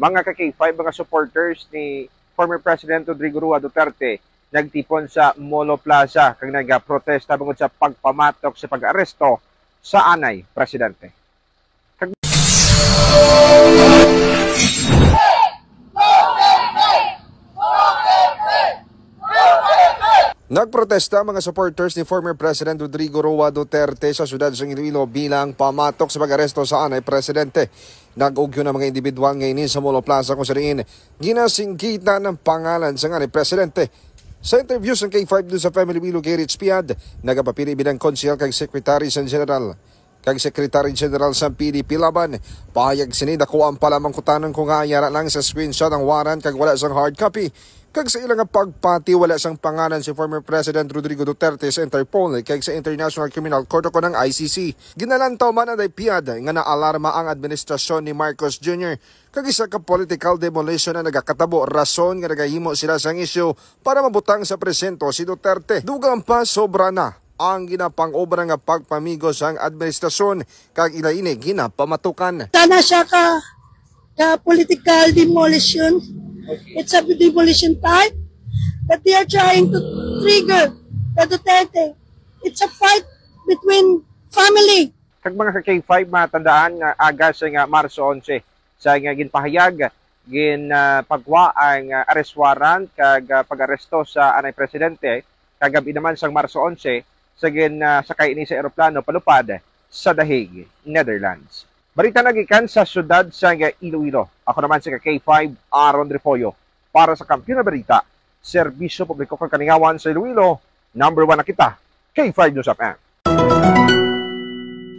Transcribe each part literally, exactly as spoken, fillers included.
Mga ka-K five, mga supporters ni former President Rodrigo Roa Duterte nagtipon sa Molo Plaza kag nagaprotesta bangod sa pagpamatok sa pag-aresto sa anay presidente. Kag- Nagprotesta ang mga supporters ni former President Rodrigo Roa Duterte sa siyudad sang Iloilo bilang pamatok sa pag-aresto sa anay presidente. Nag-ugyo ang mga individual nga ini sa Molo Plaza kung sa diin ginasinggitan ang pangalan sang anay presidente. Sa interview sang K five News F M Iloilo kay Rich Piad, nagapapili bilang konsehal kag sekretary sang general kag Secretary General sang P D P Laban. Pahayag sini, dako ang palamangkutanon kung nga yara lang sa screenshot ang warrant kag wala sang hard copy, kag sa ila nga pagpati wala sang pangalan si former President Rodrigo Duterte sa Interpol kag sa International Criminal Court o kon ang I C C. Ginalantaw man, Anay Piad, nga naalarma ang administrasyon ni Marcos Junior kag isa ka political demolition ang nagakatabo, rason nga nagahimo sila sang isyu para mabutang sa presinto si Duterte. Dugang pa, sobra na ang ginapang-obra nga pagpamigo sang administrasyon kag ila ini ginapamatukan. Sana siya ka, ka political demolition. It's a demolition type that they are trying to trigger the Duterte. It's a fight between family. Kag mga ka-K five, matandaan nga aga sa nga Marso onse, sa nga ginpahayag, gin, ah, pagwa ang, ah, arrest warrant kag, ah, pag-aresto sa anay presidente, kagabi naman sang Marso onse, sa gin, ah, sakay ini sa eroplano palupad sa The Hague, Netherlands. Balita nagikan sa siyudad sa Iloilo. Ako naman si ka-K five, Aaron Refollo, para sa Kampiyon nga Balita, Serbisyo Publiko kag Kalingawan sa Iloilo, number one na kita, K five News F M.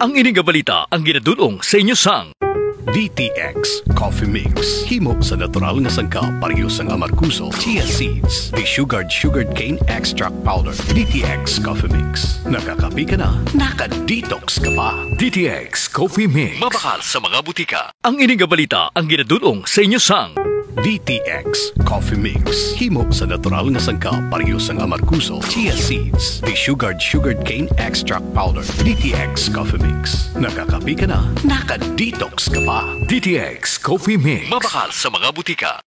Ang ini nga balita ang ginadul-ong sa inyo sang D T X Coffee Mix. Himo sa natural nga sangkap, pareho sang amargoso, chia seeds, desugared sugarcane extract powder. D T X Coffee Mix. Nakakape ka na, naka-detox ka pa. D T X Coffee Mix. Mabakal sa mga butika. Ang ini nga balita ang ginadul-ong sa inyo sang D T X Coffee Mix. Himo sa natural nga sangkap, pareho sang amargoso, chia seeds, desugared sugarcane extract powder. D T X Coffee Mix. Nakakape ka na, naka-detox ka pa. D T X Coffee Mix. Mabakal sa mga butika.